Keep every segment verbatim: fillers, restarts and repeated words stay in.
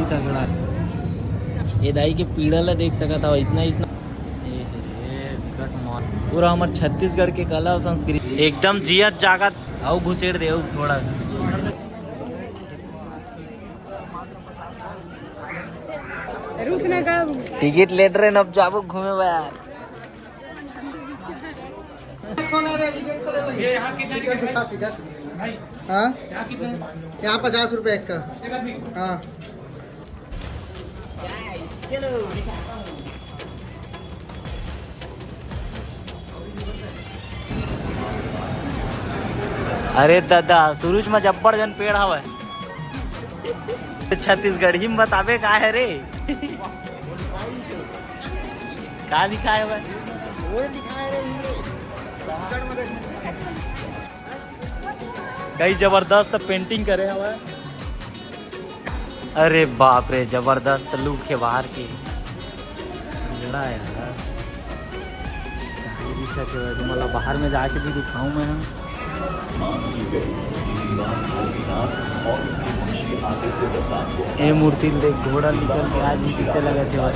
तगड़ा। ये दाई के पीड़ा ला देख सकत हव, अइसना अइसना। ए हे, विकट मौत। पूरा हमर छत्तीसगढ़ के कला अउ संस्कृति एकदम जियत जागत। अउ घुसेड़ दे अउ थोड़ा। रुक ना का। टिकट लेट रहे न, अब जाबो घूमे बर। कौन आ रहा है? टिकट को ले लो। टिकट दिखा, टिकट। हाँ? यहाँ पचास रुपए एक का। हाँ। अरे दादा, सुरुज म जब्बड़ जन पेड़ हवय। छत्तीसगढ़ी म बताबे का हे रे? का लिखाय हवय? कई जबरदस्त पेंटिंग करे हवय। अरे बाप रे, जबरदस्त लुक हे बाहर के। तगड़ा हे यार। काहे दिखत हे, तुमन ला बाहर में जाके भी दिखाऊं मैं ह। ए मूर्ति ल देख, घोड़ा निकल के आज भी पीछे लगत हे भाई।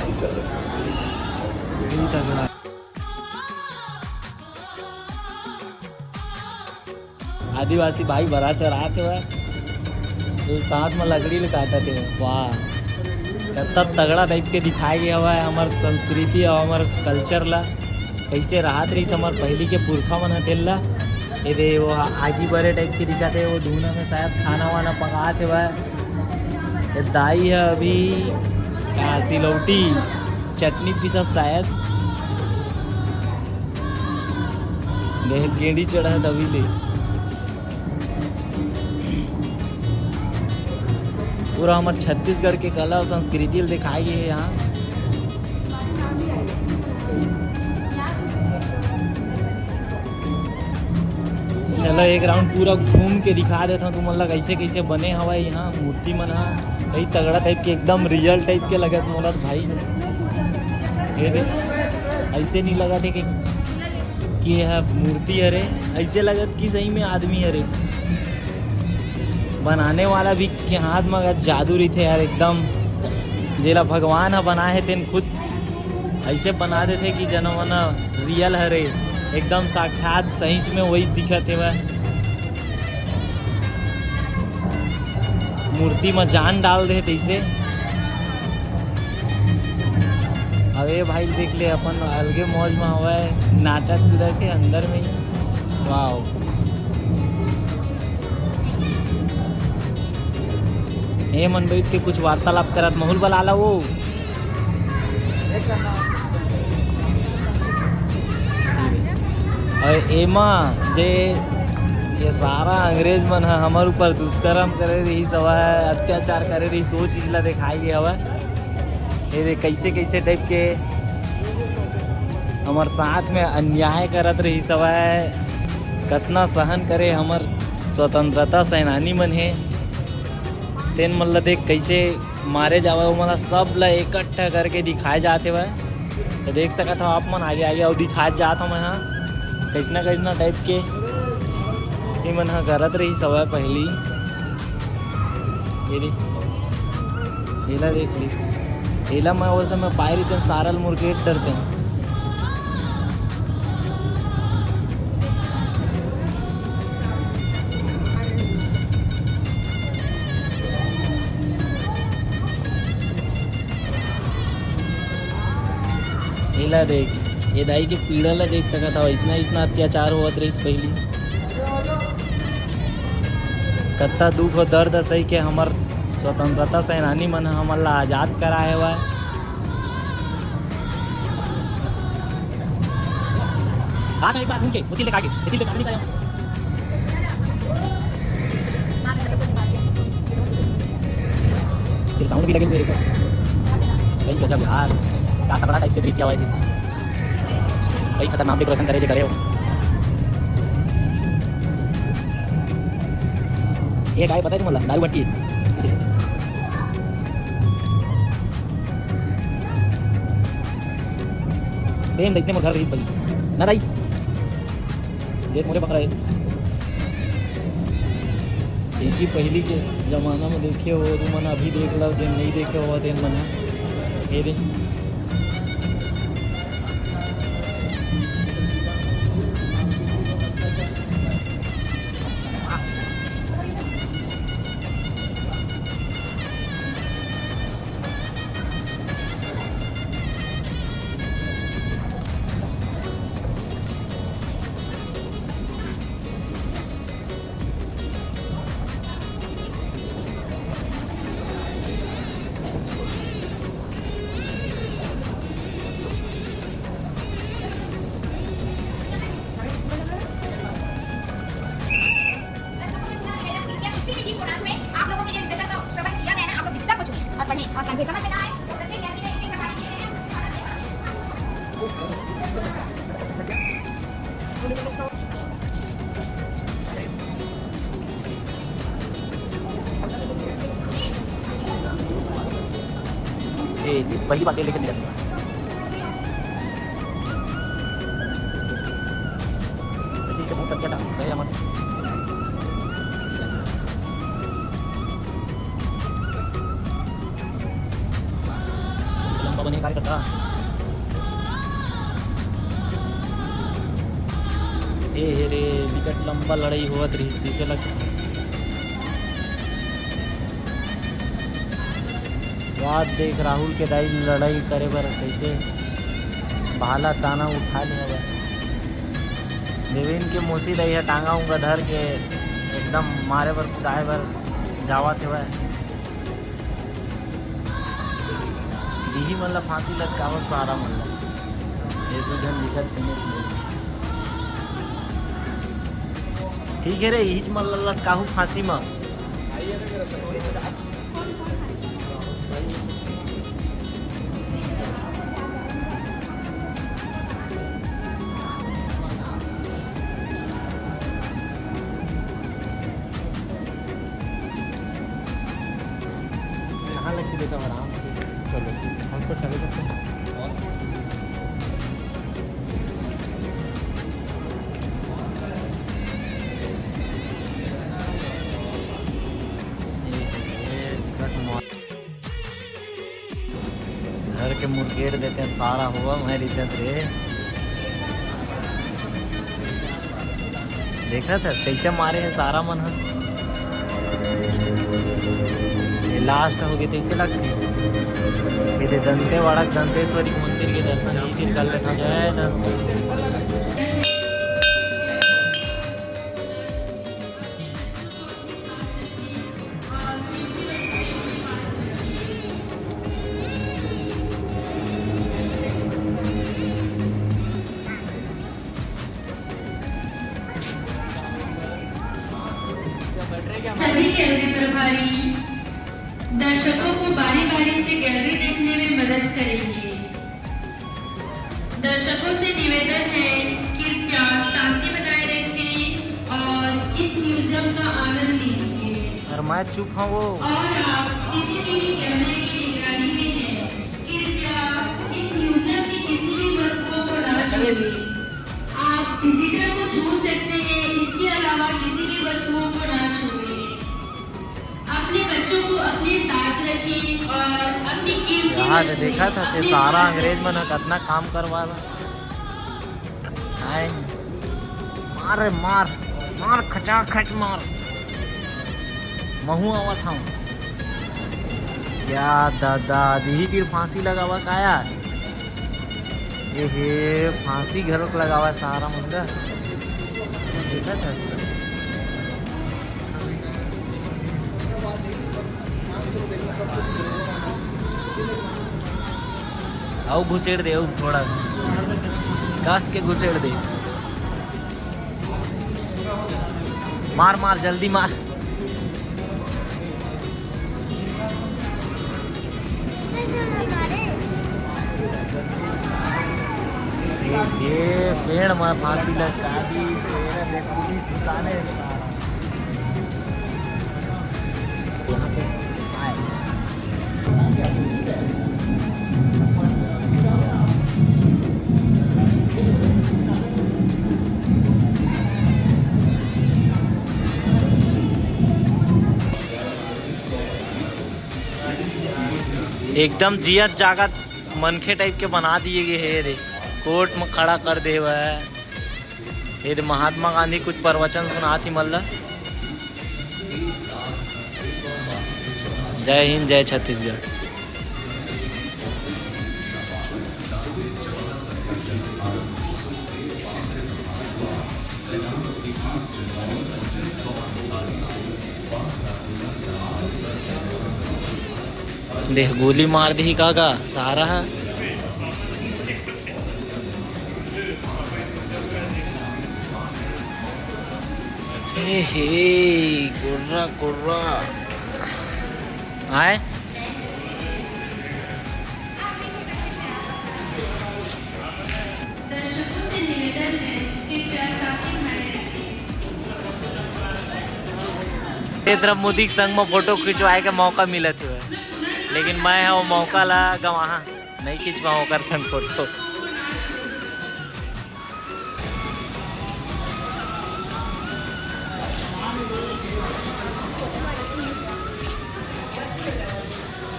बहुत तगड़ा। आदिवासी भाई बरा चरात हे, तो साथ में लकड़ी ल काटत हे। वाह, कतका तगड़ा टाइप के दिखाए गे हवय हमर संस्कृति अउ हमर कल्चर ला, कइसे राहत रहिस हमर पहिली के पुरखा मन ह तेन ला। ए दे, वो आगी बरे टाइप के दिखत हे, वो धुना में शायद खाना वाना पकात हेवय। ये दाई ह अभी का सिलौटी चटनी पीसत शायद। गे-, गेंडी चढ़त अभी ले। पूरा हमर छत्तीसगढ़ के कला अउ संस्कृति ल दिखाए गे हे यहाँ। चलो, एक राउंड पूरा घूम के दिखा देथव तुमन ला, कइसे कइसे बने हवय यहाँ मूर्ति मन ह। कई तगड़ा टाइप के, एकदम रियल टाइप के लगत मोला तो भाई। ये देख, अइसे नहीं लगत हे कि, कि ये ह मूर्ति हरे, अइसे लगत कि सही में आदमी हरे। बनाने वाला भी के हाथ में अगर जादू रहिथे यार, एकदम जेला भगवान ह बनाए हे तेन खुद अइसे बना देथे कि जनो मन रियल हरे, एकदम साक्षात सहीच में वही दिखत हेवय। मूर्ति म जान डाल दे तइसे। अबे भाई देख ले, अपन अलगे मौज म हवय, नाचत कूदत हे अंदर में ही। वाओ। ए मन बइठ के कुछ वार्तालाप करत, माहौल बला ला वो। अउ एमा जे ये सारा अंग्रेज मन ह हमर ऊपर दुष्कर्म करे रहिस हवय, अत्याचार करे रहिस, वो चीज ला दिखाए गे हवय। ये देख, कइसे कइसे टाइप के हमर साथ में अन्याय करत रहिस हवय, कतना सहन करे हमर स्वतंत्रता सेनानी मन हे। तेन मन ल देख, कइसे मारे जावय, ओमन ल सब ल इकट्ठा करके दिखाए जात हेवय। तो देख सकत हव आप मन आगे आगे, अउ दिखाए जात हवं मैं ह, कइसना कइसना टाइप के ये मन ह करत रहिस हवय पहिली। ये देख, एला देख ले, एला मैं ओ समय पाए रहितेंव, सारा ल मुरकेट डरतेंव। एला देख, ये दाई के पीड़ा ला देख सकत हव, अइसना अइसना अत्याचार होवत रहिस पहिली। कत्ता दुख अउ दर्द सही के हमर स्वतंत्रता सेनानी मन ह हमन ला आजाद कराए हवय। आ ना एक बार घूम के, उसी ले आगे, उसी ले आगे। फिर साउंड भी लगे हुए हैं। भाई गजब यार, क्या तगड़ा टाइप के दृश्य आवा है। भाई खतरनाक डेकोरेशन करे जे करे हो। ये गाय पता है तुम्हारा? दारू भट्टी। सेम जइसने मोर घर रहिस भाई। ना दाई? देख मोरे बकरा है। कि पहिली के जमाना में देखे हो तुमन, अभी देख लो, जेन नहीं देखे हो तेन मन ह। ये दे। ए, पहली बार से लेकर निकल। वैसे इसे बहुत अच्छा था, सही रमन। लंबा बने कार्यकर्ता। ए हे रे, बिकट लंबा लड़ाई होवत रहिस, तइसे लगथे। वाह, देख राहुल के दाई लड़ाई करे बर कइसे भाला ताना उठा ले हवय। देवेन के मोसी दाई ह टांगा उंगा धर के एकदम मारे बर कुदाए बर जावत हवय। इही मन ला फांसी लटकावत सारा मन ला। ये दू झन दिखत हे। ठीक है रे, इहीच मन ला लटकाहू फांसी म। यहाँ लग के देता हूँ आराम से। चलो, हॉटस्पॉट चालू करते हैं। घर के मुर्गेर देते हैं सारा हुआ, मैं रितेश रे। देखा था कैसे मारे हैं सारा मन ह। ये लास्ट हो गई, तैसे लगते हैं। ये दे दंतेवाड़ा दंतेश्वरी मंदिर के दर्शन यही फिर कर लेना। जय दंतेश्वरी। सभी गैलरी प्रभारी दर्शकों को बारी-बारी से गैलरी देखने में मदद करेंगे। दर्शकों से निवेदन है, कृपया शांति बनाए रखें और इस म्यूजियम का आनंद लीजिए। और मैं चुप हूँ वो। और आप सीसीटीवी कैमरे की निगरानी में हैं। कृपया इस म्यूजियम की किसी भी वस्तुओं को ना छुएं। आप विजिटर को छू सकते हैं, इसके अलावा किसी भी वस्तुओं को ना छुएं। अपने बच्चों को अपने साथ रखें और अपनी कीमती यहाँ से वस्तुएं देखा था कि अपने सारा साथ अंग्रेज रखें। मन ह कतना काम करवाला। हाय, मार रे मार, मार खचाखच मार। महू आवत हूँ। या दादा, दीही तीर फांसी लगावा का यार? ए हे, फांसी घलोक लगावा सारा मन का। देखा था। अउ घुसेड़ दे, अउ थोड़ा कस के घुसेड़ दे। मार, मार, जल्दी मार। ये पेड़ में फांसी लटका दी, पेड़ में पुलिस दुकान है सारा। यहाँ पे आए। एकदम जियत जागत मनखे टाइप के बना दिए गए हे रे। कोर्ट में खड़ा कर दे हुआ है। ये महात्मा गांधी कुछ प्रवचन सुनात ही मल्ला। जय हिंद, जय छत्तीसगढ़। देख, गोली मार दी का, का सहारा है। ए हे, गोर्रा, गोर्रा। आए? दर्शकों से निवेदन है, कृपया शांति बनाए रखें। नरेंद्र मोदी के संग में फोटो खिंचवाए के मौका मिलत हुए, लेकिन मैं ह वो मौका ला गंवाहा, नहीं खिंचवा ओकर संग फोटो।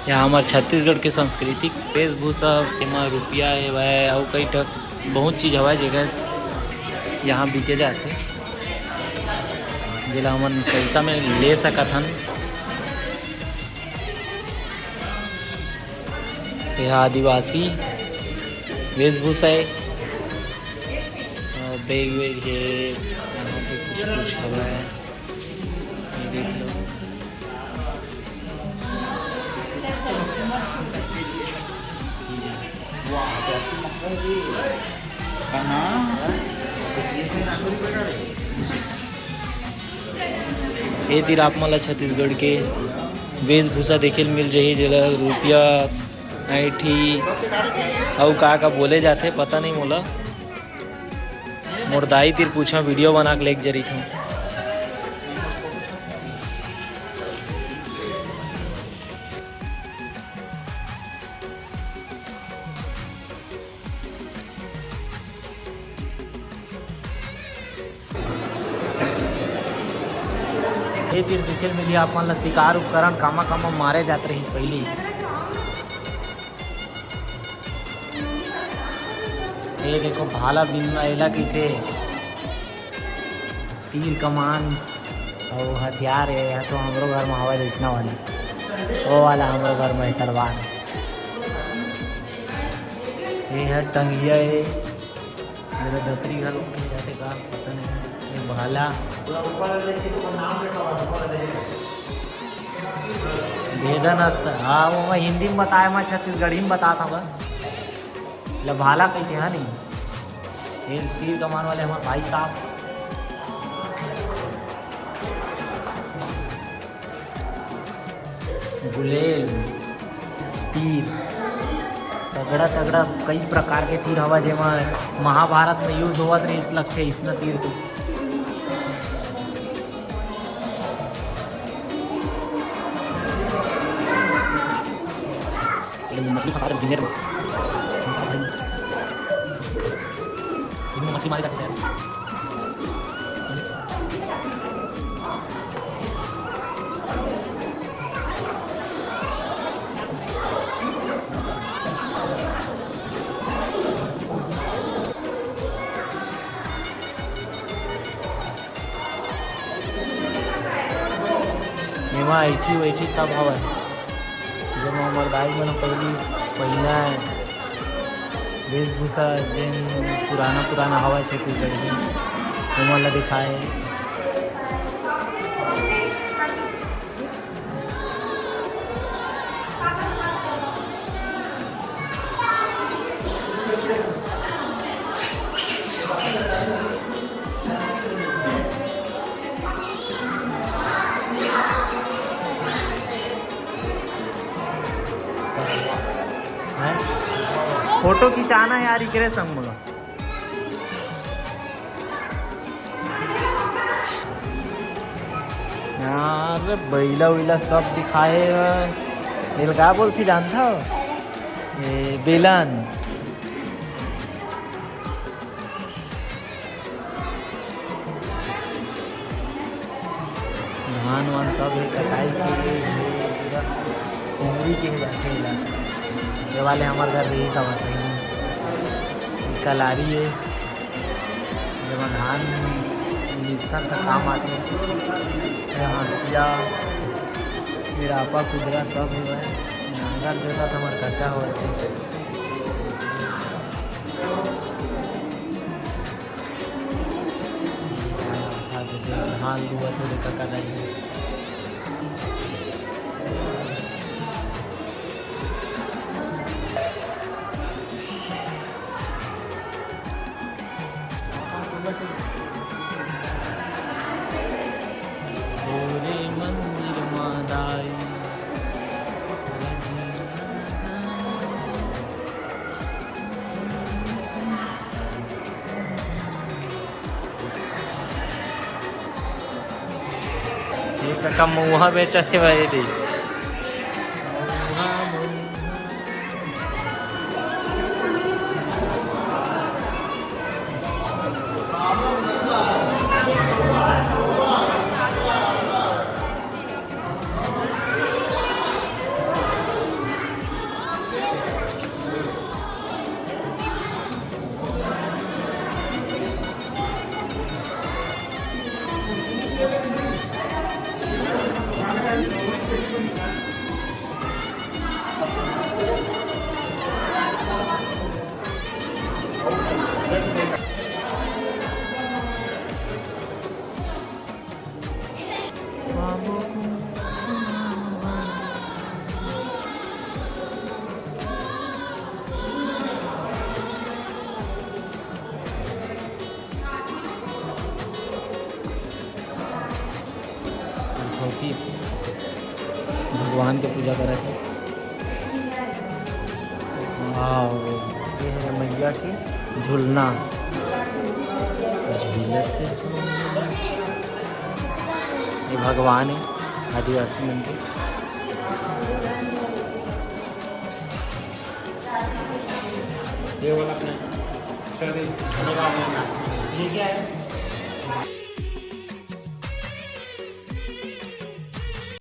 यहाँ हमर छत्तीसगढ़ के सांस्कृतिक वेशभूषा, एमा रुपया हेवय, अउ कई ठक बहुत चीज हवय, जेकर यहाँ बिके जाथे, जेला हमन पैसा में ले सकत हन। यह आदिवासी वेशभूषा है। अ, बैग वैग है, यहाँ पे कुछ कुछ हवय, ये देख लो। ये तीर आप मन ला छत्तीसगढ़ के वेशभूषा देखे ल मिल जाही, जेला रुपया, ऐंठी अउ का का बोले जाथे, पता नहीं मोला। मोर दाई तीर पूछा, वीडियो बना के लेके जरित हूँ। ये तीर दिखे मिली आप मन ला शिकार उपकरण, कामा कामा मारे जात रही पहली। ये देखो, भाला बिनना एला कहिथे, तीर कमान अउ हथियार। ये ह तो हमरो घर में हवा जैसना वाला, वो वाला हमरो घर में हे तलवार। ये ह टंगिया है, मेरा दतरी घलो कहे जाथे का, पता नहीं। ये भाला। भेदन अस्त्र, हाँ, वो मैं हिंदी में बताया, मैं छत्तीसगढ़ी में बतात हूँ। ले भाला कहिथे, हाँ नहीं? ये तीर कमान वाले हमारे भाई साहब। गुलेल, तीर, तगड़ा तगड़ा कई प्रकार के तीर हवा, जेमा महाभारत में यूज होवत रहिस, लगथे इसना तीर तो। मछली फंसा दे, गिनेट में। मछली मारी जाती है। एमा ऐठी वैठी सब हवय, जेमा हमर दाई मन पहिली पहिना वेशभूषा जेन पुराना पुराना हवय छत्तीसगढ़ी, ओमन ला दिखाए। फोटो खिंचाना है यार, इकरे संग मोला। यार, बैला उइला सब दिखाए हे। एला का बोलथे जानथव? ए, बेलन। धान वान सब हे, कटाई के हे, पूरा कोहरी के हे जाथे एला। ये वाले हमर घर रहिस हवय पहिली। कलारी ए, जेमा धान मिसथन त काम आथे। ये हंसिया, ये रापा कुदरा सब हेवय। नांगर जोतत हमर कका होवत हे। धान लुवत हे, कका दाई। भोरे मंदिर मा दाई। ये कका मउहा बेचत हे भाई दी। भगवान के पूजा करत हे। वाओ, ये हे मैया के झुलना। झूलत हे झुलना। ये भगवान हे आदिवासी मन के। ये वाला अपने, ये क्या है?